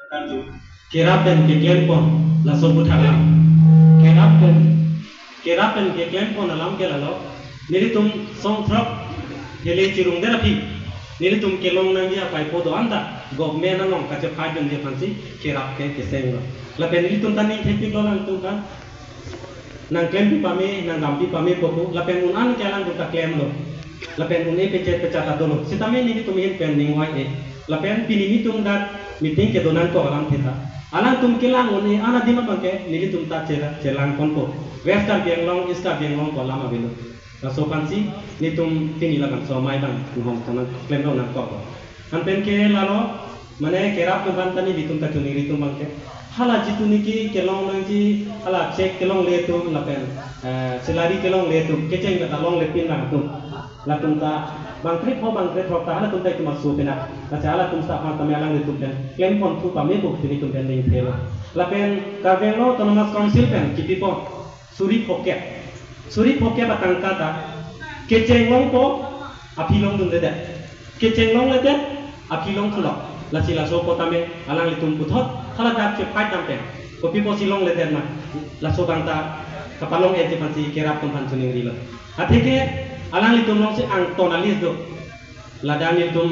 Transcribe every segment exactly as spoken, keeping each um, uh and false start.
Kerap pen keklempon laso aputhak lang. Kerap pen, kerap pen keklempon alam ke lalo. Nelitum song throk heli chirung der aphi, nelitum kelong nangji apaipo do-an ta government along kachephai dunji aphansi kerap ke kesenglo. Lapen nelitum ta ning thepik lo, alangtum ta nangklempi pame, nangdampi pame popo, lapen un-an ke alangtum ta klemlo. Lapen un-e pechet pechat ta dolo. Sitame nelitum ahin pen ning oi-e. Lapen pini nelitum dak meeting kedo nangkok alam theta, alangtum kelang un-e an adim abang ke nelitum ta chela-, chelangponpo. West Karbi Anglong, East Karbi Anglong pu alam avelo. Laso aphansi nelitum pini labangso amei abang nihong tonang klemdon nangkok. Anpen ke lalo, mane kerap atum aphan ta nelitum kachiningri atum abang ke, hala jitu niki kelong nangji, hala check kelongle atum lapen, eh, salary kelongle atum, kecheng kata longle pin nang atum. Latum ta bang kre-pho bang kre-throk ta halatum ta itum aso pena. Lasi halatum sa aphan tame alanglitum pen klempon thu pame pu nelitum pen ning thelo. Lapen Karbi Anglong Autonomous Council pen kipi po suri phokep. Suri phokep atangka ta kecheng longpo, aphi longdundedet. Kecheng longledet, aphi longthulo. Lasi laso apot tame alanglitum puthot haladak chephai dam pen, kopi pusi longledet ma, laso abang ta kapalong-etji aphansi kerap atum aphan chiningrilo. Atheke alanglitum alongsi angton a-list do. Ladak nelitum,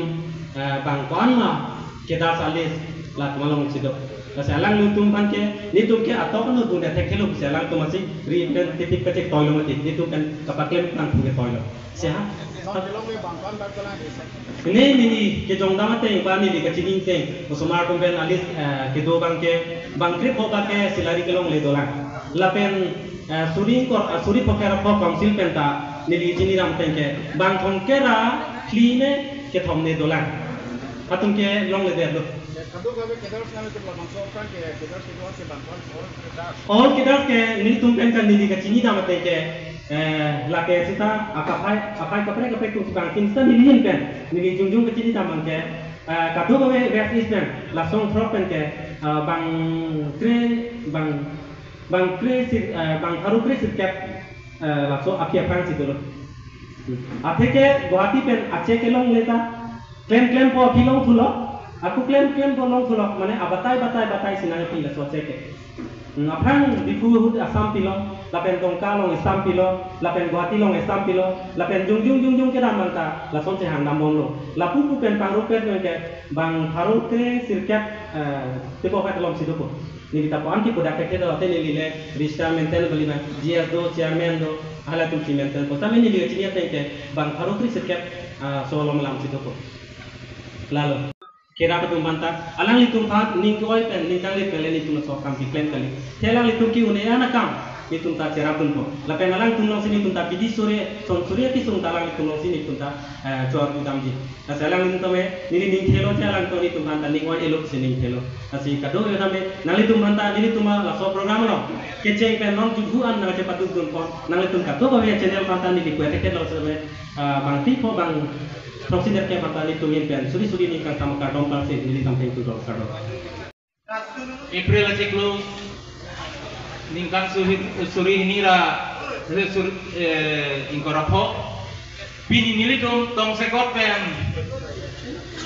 eh, bang ko-an ma cadres a-list latum alongsi do. Lasi alanglitum aphan ke, nelitum ke atok anu dun thekthe lo pusi alangtum asi ri pen tipik kachek toilo mati, nelitum pen kapaklem nangthu ke toilo. Siha? Ini neli kejongdam ateng ba neli kachini ateng, osomar atum pen a-list, eh, kedo abang ke, bang kre-pho abang ke salary kelongle dolang. Lapen, eh, suri ingkoi, eh, suri phokep ra pho council pen ta neli chini dam ateng ke, bang thomkep ra phli me kethom ne dolang. Atum ke longledetlo. Kadokave cadres nangtum labangso aphrang ke cadres kedo-an ke bang ko-an, all cadres? All cadres ke nelitum pen kan neli kachini dam ateng ke, eh, lake sita akaphai, aphai kaprek kaprek atum si bang tin sita neli ahin pen, neli jongjong kachini dam abang ke, eh, kadokave West East pen, la song throk pen ke, eh, bang kre, bang, bang kre sir, eh, bang pharo kre sirkep, eh, laso aphi aphrang si dolo. Atheke Guwahati pen a-check kelongle ta, klem klempo aphi longthulo, ako klem klempo longthulo, mane abatai batai batai si nangpi laso a-check ke. Hmm, aphrang Diphu ahut a-stamp pilo, lapen Dongka along a-stamp pilo, lapen Guwahati along a-stamp pilo, lapen jongjong jongjong kedam abang ta lason chehang dambomlo. Lapu pu pen pangrumpet pen ke bang pharo kre sirkep, eh, tipo pet alom si dopo. Neli ta puan kipu dak thekthe do, te neli le register maintain bali ma, G S do, chairman do, halatum si maintain po. Tame neli chini ateng ke bang pharo kre sirkep, ah, so alom alam si dopo. Lalo kerap atum aphan ta, alanglitum aphan ning ke-oi pen, ning kanglit pen le nelitum laso akam keklem kali. Te alanglitum ke-un-e an akam nelitum ta cherapdunpo. Lapen alangtum alongsi nelitum ta bidi sore, son sore kesung ta alanglitum alongsi nelitum ta, eh, chor damji. Lasi alanglitum tame, neli ning thelo te alangtum nelitum aphan ta ning oi-e lo si ning thelo. Lasi kadokave tame, nanglitum aphan ta nelitum laso program along kecheng pen non juhu an nangchepadukdunpon, nanglitum kadokave channel aphan ta neli kwe thekthe lo sebe, ah, bang kre-pho bang throksi nerkep aphan ta nelitum ahin pen suri suri ning kangsam kardom pasi neli samteng tu dol kardom. April achiklo ningkan suri, suri hini ra, eh, sur-, eh, ingkoi ra pho. Pini nelitum tongsekot pen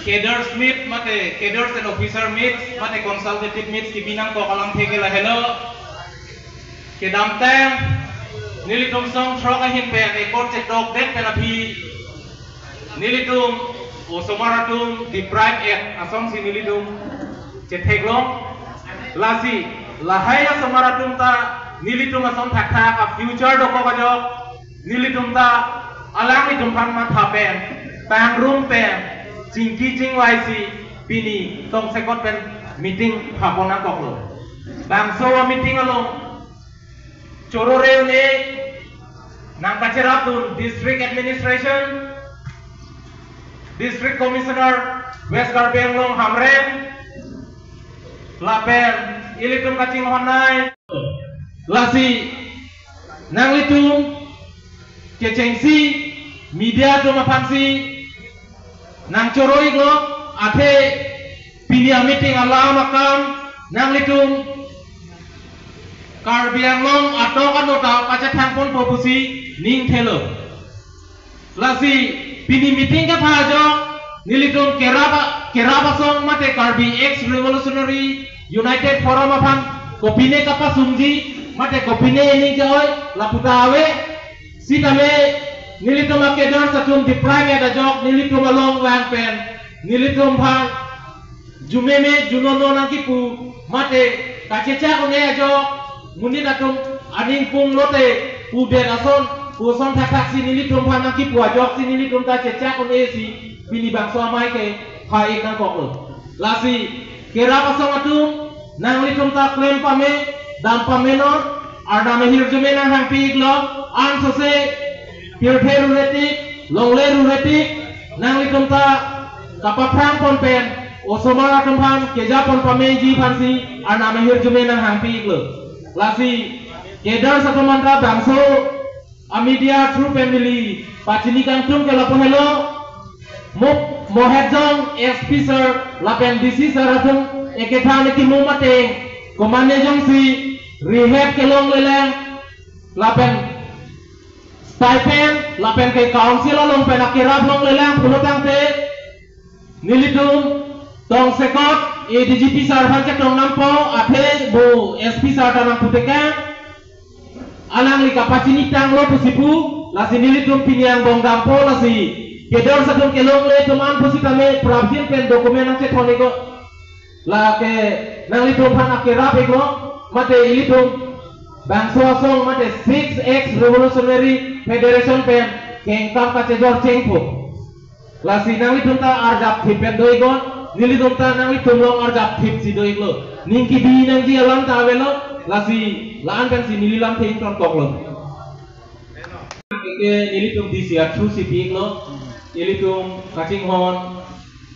cadres meet mate cadres and officer meet mate consultative meet kipi nangkok alamthe ke lahelo. Kedamtang nelitum song throk ahin pen ekot chedokdet pen aphi nelitum osomar atum deprive et asonsi nelitum chetheklong. Lasi lahai osomar atum ta nelitum ason thakthak a-future dokok ajok, nelitum ta alanglitum aphan matha pen, pangrum pen, chingki chingvaisi pini tongsekot pen meeting phapon nangkoklo. Bangso a-meeting along choro-re un-e nangkacherapdun District Administration, District Commissioner West Karbi Anglong Hamren, lapen ilitum kachinghonnei. Lasi nanglitum kechengsi media atum aphansi nangchoro-iklo, athe pini a-meeting alam akam nanglitum Karbi Anglong atok anota kachethangponpo pusi ning thelo. Lasi pini meeting katha ajok Nelitum kerap, kerap asong mate Karbi Ex Revolutionary United Forum aphan kopine kapasungji mate kopine ening ke-oi lapu ta ave. Sitame nelitum a-cadres atum deprive ajok nelitum along vang pen nelitum aphan jumeme junono nangkipu mate kachechak un-e ajok monit atum aning pung lote pudet ason puson thakthak si nelitum aphan nangkipu ajoksi nelitum ta chechak un-e si pini bangso amei ke ha-ik nangkoklo. Lasi kerap asong atum nanglitum ta klem pame, dam pame non, Arnam ahirjume nanghangpi iklo, ansose pirthe rure tik, longle rure tik, nanglitum ta kapaphrang pon pen, osomar atum aphan keja pon pameji aphansi Arnam ahirjume nanghangpi iklo. Lasi cadres atum anta bangso a-media through pen neli pachini kangtung ke lapu helo. Mo-, Mohejong S P sir lapen D C sir atum ekethan ekimu mate komatne jongsi rehab kelonglelang lapen stipend lapen ke council along pen akerap longlelang pulo tangte nelitum tongsekot A D G P sir aphan chetong nampo, athe bo S P sir ta nangputekang. Alangli kapachini tanglo pusi pu, lasi nelitum pini angbong dampo, lasi cadres atum kelongle atum an pusitame prapjin pen document nangchethon iklo. Lake nanglitum aphan akerap iklo, mate ilitum bangso asong mate Six Ex Revolutionary Federation pen kengkam kachejor chengpo. Lasi nanglitum ta arjap thip pen do iknon, nelitum ta nanglitum along arjap thip si do iklo. Ning kebi nangji alam ta avelo, lasi la-an pensi neli lamthe ingtonkoklo. Ke nelitum D C a-through si pi iklo, ilitum kachinghon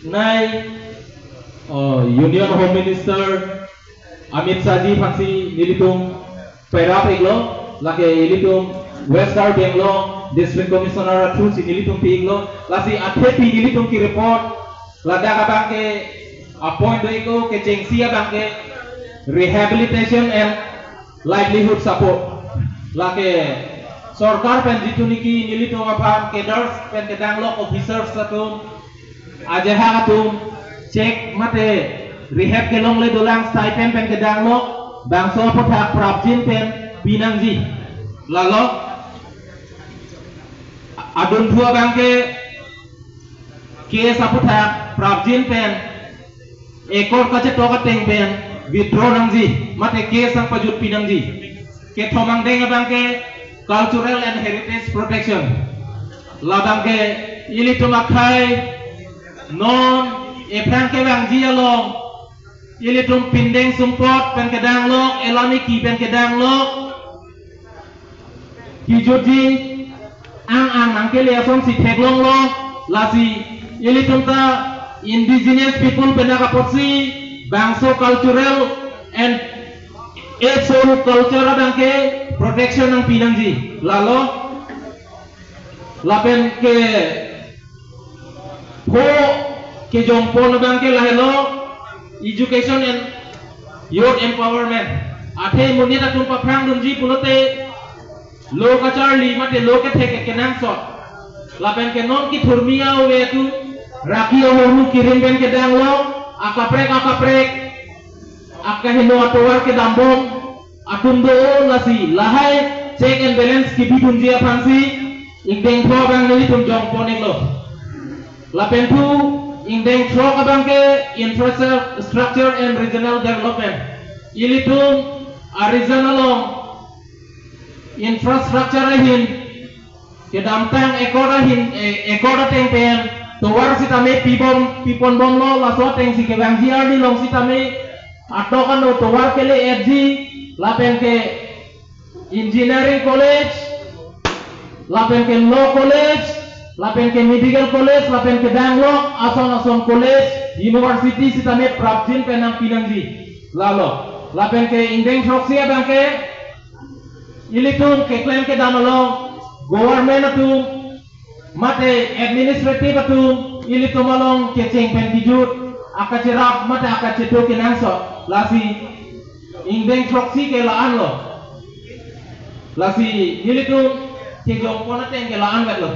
nai, oh, Union Home Minister Amit Shah ji aphansi nelitum perap iklo, lake ilitum West Karbi Anglong District Commissioner a-through si nelitum pi iklo, lasi athepi nelitum ke-report, ladak abang ke a-point do iklo, kechengsi abang ke rehabilitation and livelihood support. Lake sorkar pen jitu niki nelitum aphan cadres pen kedang lok officers atum ajahak atum check mate rehab kelongle dolang stipend pen kedang lok bangso aphuthak prapjin pen pinangji. Lalo adun thu abang ke case aphuthak prapjin pen accord kachetok ateng pen withdraw nangji mate case nangpajut pinangji. Kethom angdeng abang ke cultural and heritage protection. Labang ke ilitum akhei non ephrang kevangji along ilitum pindeng sumpot pen kedang lok, elam eki pen kedang lok kijutji ang ang nangkele asonsi theklonglo, lasi ilitum ta indigenous people pen apotsi bangso cultural and its own culture abang ke protection nangpinangji. Lalo lapen ke pho kejongpon abang ke lahelo education and youth empowerment. Athe monit atum paphrang dunji pulote lo kacharli mate lo kethek kenangsot. Lapen ke non kethurmi a-ove atum raki ahormu kirim pen kedang lok, akaprek akaprek akaheno atovar kedambom atum do, lasi lahai check and balance kebidunji aphansi ingdeng throk abang nelitum jongpon iklo. Lapen thu ingdeng throk abang ke infrastructure and regional development. Ilitum a-region along infrastructure ahin kedamtang accord ahin, eh, accord ateng pen tovar sitame pibom piponbomlo, laso atengsi kevangji arni along sitame atok ano tovar kele-etji, lapen ke engineering college, lapen ke law college, lapen ke medical college, lapen kedang lok ason ason college, university sitame prapjin pen nangpinangji. Lalo lapen ke ingdeng throksi abang ke ilitum keklem kedam along government atum mate administrative atum ilitum along kecheng pen kijut akacherap mate akacheto kenangsot, lasi ingdeng throksi ke la-anlo. Lasi nelitum kejongpon ateng ke la-an vetlo.